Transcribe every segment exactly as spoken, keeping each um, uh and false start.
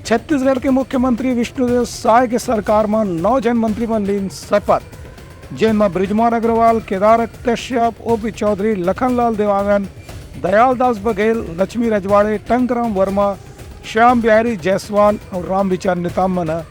छत्तीसगढ़ के मुख्यमंत्री विष्णुदेव साय के सरकार म नौ झन मंत्री मन लीन शपथ, जेन म बृजमोहन अग्रवाल, केदार कश्यप, ओपी चौधरी, लखनलाल देवांगन, दयालदास बघेल, लक्ष्मी रजवाड़े, टंकराम वर्मा, श्याम बिहारी जायसवाल अउ रामविचार नेताम मन ह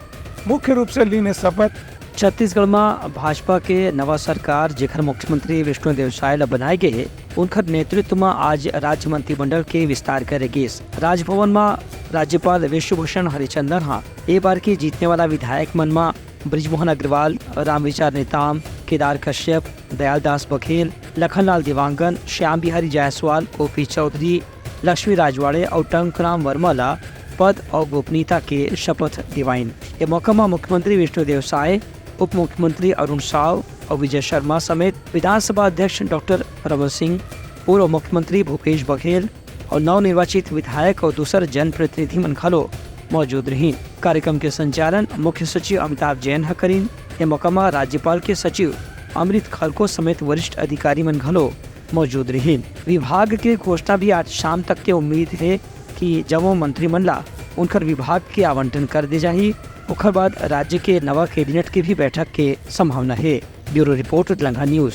मुख्य रूप से लीन हे शपथ। छत्तीसगढ़ म भाजपा के नवा सरकार, जेखर मुख्यमंत्री विष्णुदेव साय ल बनाए गे हे, उनखर नेतृत्व म आज राज्य मंत्रिमंडल के विस्तार करे गिस। राजभवन म राज्यपाल विश्वभूषण हरिचंदन ह ए बार के जीतने वाला विधायक मन म बृजमोहन अग्रवाल, रामविचार नेताम, केदार कश्यप, दयालदास बघेल, लखनलाल देवांगन, श्याम बिहारी जायसवाल, ओपी चौधरी, लक्ष्मी रजवाड़े अउ टंकराम वर्मा ला पद अउ गोपनीयता के शपथ दिवाइन। ए मौका म मुख्यमंत्री विष्णुदेव साय, उप मुख्यमंत्री अरुण साव अउ विजय शर्मा समेत विधानसभा अध्यक्ष डॉक्टर रमन सिंह, पूर्व मुख्यमंत्री भूपेश बघेल अउ नवनिर्वाचित विधायक अउ दूसर जनप्रतिनिधि मन घलो मौजूद रहिन। कार्यक्रम के संचालन मुख्य सचिव अमिताभ जैन ह करिन। ए मौका म राज्यपाल के सचिव अमृत खलको समेत वरिष्ठ अधिकारी मन घलो मौजूद रहिन। विभाग के घोषणा भी आज शाम तक के उम्मीद हे कि जम्मो मंत्री मन ला उनकर विभाग के आवंटन कर दे जाही। ओखर बाद राज्य के नवा कैबिनेट के भी बैठक के संभावना हे। Bureau report, Lanka news.